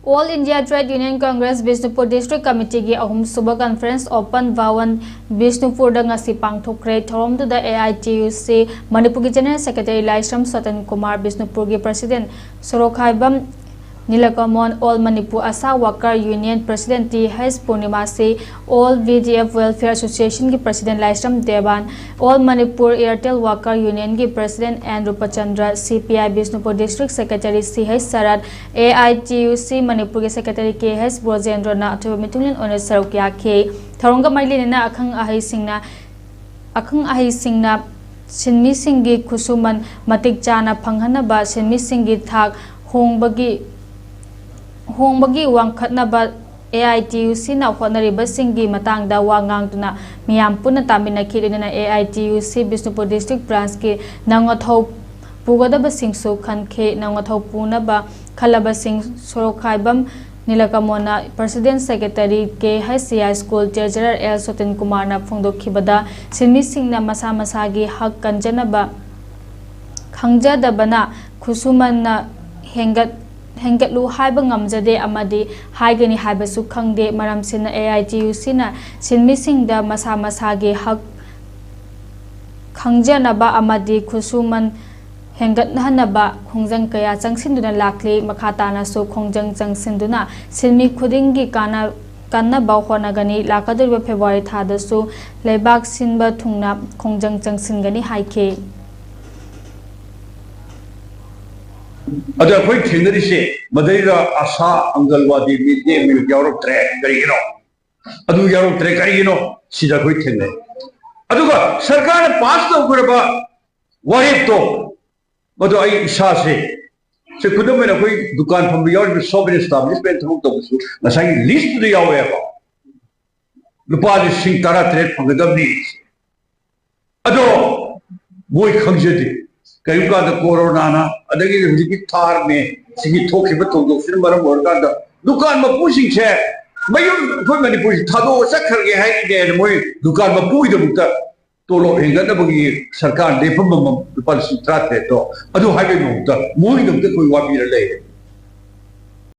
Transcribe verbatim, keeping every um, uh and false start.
All India Trade Union Congress Bishnupur District Committeeꯒꯤ ꯑꯍꯨꯝꯁꯨꯕ conference Open Bhawan ꯕꯤꯁꯅꯨꯄꯨꯔꯗ ꯉꯁꯤ ꯄꯥꯡꯊꯣꯛꯈ꯭ꯔꯦ꯫ ꯊꯧꯔꯝꯗꯨꯗ A I T U C ꯃꯅꯤꯄꯨꯔꯒꯤ General Secretary Laishram ꯁꯣꯇꯟ Kumar, ꯕꯤꯁꯅꯨꯄꯨꯔꯒꯤ President ꯁꯣꯔꯣꯈꯥꯏꯕꯝ ꯅꯤꯂꯀꯃꯣꯟ, All Manipur ASHA Worker Union President T H Purnima C, All V D F Welfare Associationꯒꯤ President Laishram Devan, All Manipur Airtel Worker Unionꯒꯤ President N Rupachandra, C P I Bishnupur District Secretary C H Sarat, A I T U C ꯃꯅꯤꯄꯨꯔꯒꯤ Secretary K H ꯕ꯭ꯔꯣꯖꯦꯟꯗ꯭ꯔꯅ ꯑꯊꯣꯏꯕ ꯃꯤꯊꯨꯡꯂꯦꯟ ꯑꯣꯏꯅ ꯁꯔꯨꯛ ꯌꯥꯈꯤ꯫ ꯊꯧꯔꯝꯒ ꯃꯔꯤ ꯂꯩꯅꯅ ꯑꯈꯪ ꯑꯍꯩꯁꯤꯡꯅ ꯑꯈꯪ ꯑꯍꯩꯁꯤꯡꯅ ꯁꯤꯟꯃꯤꯁꯤꯡꯒꯤ ꯈꯨꯠꯁꯨꯃꯟ ꯃꯇꯤꯛ ꯆꯥꯅ ꯐꯪꯍꯟꯅꯕ, ꯁꯤꯟꯃꯤꯁꯤꯡꯒꯤ ꯊꯥꯛ ꯍꯣꯡꯕꯒꯤ ꯍꯣꯡꯕꯒꯤ ꯋꯥꯡꯈꯠꯅꯕ A I T U Cꯅ ꯍꯣꯠꯅꯔꯤꯕꯁꯤꯡꯒꯤ ꯃꯇꯥꯡꯗ ꯋꯥ ꯉꯥꯡꯗꯨꯅ ꯃꯤꯌꯥꯝ ꯄꯨꯟꯅ ꯇꯥꯃꯤꯟꯅꯈꯤ꯫ ꯂꯣꯏꯅꯅ A I T U C Bishnupur District Branchꯀꯤ ꯅꯧꯅ ꯊꯧ ꯄꯨꯒꯗꯕꯁꯤꯡꯁꯨ ꯈꯟꯈꯤ꯫ ꯅꯧꯅ ꯊꯧ ꯄꯨꯅꯕ ꯈꯜꯂꯕꯁꯤꯡ ꯁꯣꯔꯣꯛꯈꯥꯏꯕꯝ ꯅꯤꯂꯀꯃꯣꯟꯅ, President Secretary K H C I School Treasurer L ꯁꯣꯇꯤꯟ ꯀꯨꯃꯥꯔꯅ ꯐꯣꯡꯗꯣꯛꯈꯤꯕꯗ, ꯁꯤꯟꯃꯤꯁꯤꯡꯅ ꯃꯁꯥ ꯃꯁꯥꯒꯤ ꯍꯛ ꯀꯟꯖꯅꯕ ꯈꯪꯖꯗꯕꯅ ꯈꯨꯠꯁꯨꯃꯟꯅ ꯍꯦꯟꯒꯠ ꯍꯦꯟꯒꯠꯂꯨ ꯍꯥꯏꯕ ꯉꯝꯖꯗꯦ ꯑꯃꯗꯤ ꯍꯥꯏꯒꯅꯤ ꯍꯥꯏꯕꯁꯨ ꯈꯪꯗꯦ꯫ ꯃꯔꯝꯁꯤꯅ A I T U Cꯅ ꯁꯤꯟꯃꯤꯁꯤꯡꯗ ꯃꯁꯥ ꯃꯁꯥꯒꯤ ꯍꯛ ꯈꯪꯖꯅꯕ ꯑꯃꯗꯤ ꯈꯨꯠꯁꯨꯃꯟ ꯍꯦꯟꯒꯠꯍꯟꯅꯕ ꯈꯣꯡꯖꯪ ꯀꯌꯥ ꯆꯪꯁꯤꯟꯗꯨꯅ ꯂꯥꯛꯂꯤ꯫ ꯃꯈꯥ ꯇꯥꯅꯁꯨ ꯈꯣꯡꯖꯪ ꯆꯪꯁꯤꯟꯗꯨꯅ ꯁꯤꯟꯃꯤ ꯈꯨꯗꯤꯡꯒꯤ ꯀꯥꯟꯅ ꯀꯟꯅꯕ ꯍꯣꯠꯅꯒꯅꯤ꯫ ꯂꯥꯛꯀꯗꯧꯔꯤꯕ February ꯊꯥꯗꯁꯨ ꯂꯩꯕꯥꯛ ꯁꯤꯟꯕ ꯊꯨꯡꯅ ꯈꯣꯡꯖꯪ ꯆꯪꯁꯤꯟꯒꯅꯤ ꯍꯥꯏꯈꯤ꯫ ꯑꯗ ꯑꯩꯈꯣꯏ ꯊꯦꯡꯅꯔꯤꯁꯦ ꯃꯗꯩꯗ ꯑꯁꯥ, ꯑꯪꯒꯜꯋꯥꯗꯤ, ꯃꯤꯗ ꯗꯦ ꯃꯤꯜ ꯌꯥꯎꯔꯛꯇ꯭ꯔꯦ꯫ ꯀꯔꯤꯒꯤꯅꯣ? ꯑꯗꯨ ꯌꯥꯎꯔꯛꯇ꯭ꯔꯦ ꯀꯔꯤꯒꯤꯅꯣ? ꯁꯤꯗ ꯑꯩꯈꯣꯏ ꯊꯦꯡꯅꯩ꯫ ꯑꯗꯨꯒ ꯁꯔꯀꯥꯔꯅ ꯄꯥꯁ ꯇꯧꯈ꯭ꯔꯕ ꯋꯥꯔꯦꯞꯇꯣ, ꯃꯗꯨ ꯑꯩ ꯏꯁꯥꯁꯦ, ꯁꯦ, ꯈꯨꯗꯝ ꯑꯣꯏꯅ ꯑꯩꯈꯣꯏ ꯗꯨꯀꯥꯟ ꯐꯝꯕ ꯌꯥꯎꯔꯤꯕ shop and establishment ꯊꯕꯛ ꯇꯧꯕꯁꯨ ꯉꯁꯥꯏꯒꯤ listꯇꯨꯗ ꯌꯥꯎꯋꯦꯕ꯫ ꯂꯨꯄꯥ ꯂꯤꯁꯤꯡ ꯇꯔꯥꯇꯔꯦꯠ ꯐꯪꯒꯗꯕꯅꯤ꯫ ꯑꯗꯣ ꯃꯣꯏ ꯈꯪꯖꯗꯦ꯫ ꯀꯔꯤꯒꯨꯝꯕ ꯀꯥꯟꯗ ꯀꯣꯔꯣꯅꯥꯅ, ꯑꯗꯒꯤꯗꯤ ꯍꯧꯖꯤꯛꯀꯤ ꯊꯥꯔꯅꯦ, ꯁꯤꯒꯤ ꯊꯣꯛꯈꯤꯕ ꯊꯧꯗꯣꯛꯁꯤꯅ ꯃꯔꯝ ꯑꯣꯏꯔꯀꯥꯟꯗ ꯗꯨꯀꯥꯟ ꯃꯄꯨꯁꯤꯡꯁꯦ ꯃꯌꯨꯝ, ꯑꯩꯈꯣꯏ ꯃꯅꯤꯄꯨꯔꯁꯤ ꯊꯥꯗꯣꯛꯑ ꯆꯠꯈ꯭ꯔꯒꯦ ꯍꯥꯏꯔꯤꯅꯦꯅ ꯃꯣꯏ ꯗꯨꯀꯥꯟ ꯃꯄꯨꯒꯤꯗꯃꯛꯇ ꯇꯣꯂꯣꯞ ꯍꯦꯟꯒꯠꯅꯕꯒꯤ ꯁꯔꯀꯥꯔ ꯂꯦꯞꯐꯝ ꯑꯃꯃꯝ ꯂꯨꯄꯥ ꯂꯤꯁꯤꯡ ꯇꯔꯥꯇꯔꯦꯠꯇꯣ, ꯑꯗꯨ ꯍꯥꯏꯕꯒꯤ ꯃꯍꯨꯠꯇ ꯃꯣꯏꯒꯤꯗꯃꯛꯇ ꯑꯩꯈꯣꯏ ꯋꯥꯕꯤꯔ ꯂꯩꯔꯦ꯫